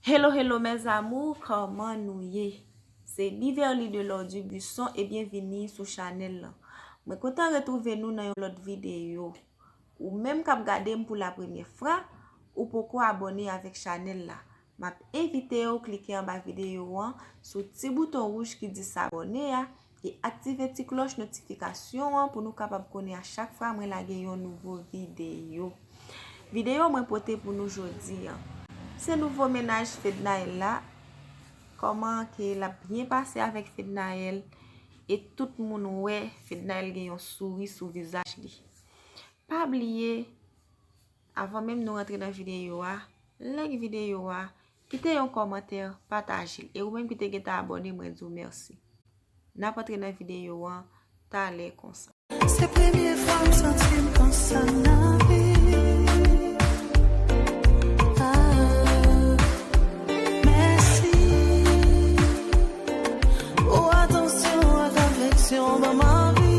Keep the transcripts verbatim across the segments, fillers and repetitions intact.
Hello, hello, mes amours, kòman nou ye? Se Niverly de Lordubuisson e byenvini sou chanèl lan. Mwen kontan retwouve nou nan yon lòt videyo. Ou menm k ap gade m pou la premyè fwa, ou poko abòne avèk chanèl la, m ap envite w klike anba videyo an sou ti bouton wouj ki di sabòne a e aktive ti klòch notifikasyon an pou nou kapab konnen a chak fwa mwen lage yon nouvo videyo. Videyo mwen pote pou nou jodi an, se nouvo mennaj Fednaelle la. Kòman ke l ap byen pase avèk Fednaelle e tout moun wè Fednaelle gen yon souri sou vizaj li. Pa bliye, avan menm nou rantre nan videyo a, like videyo a, kite yon kòmantè, pataje l. E ou menm ki te gentan abòne, mwen di w mèsi. N ap antre nan videyo an talè konsa. Se premye fwa m santi m konsa nan vi. Ah, mèsi pou atansyon ak afeksyon ban m anvi.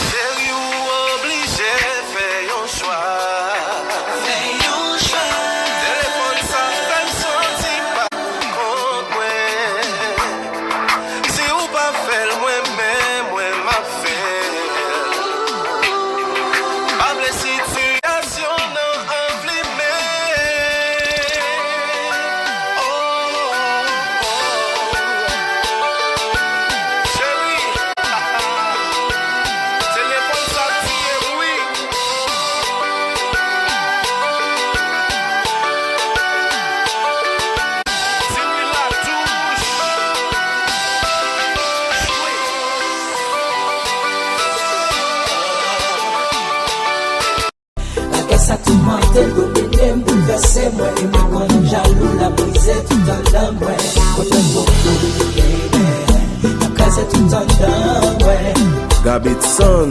Cheri, ou oblije fè yon chwa. Telefòn sa fè m santi pa kont mwen. Si ou pa fè l, mwen menm, mwen m ap fè l. Pa vle sitiyasyon nan anvlimen. Oh, oh, oh. Cheri, telefòn sa tiye m wi. Ti lwil la douch. Jwe. Lagè sa toumante m, domine m, boulvèse mwen, e mwen konn jalou la brize tout anndan mwen. Mwen fè bokou, baby, kraze tout anndan mwen. Gabitson.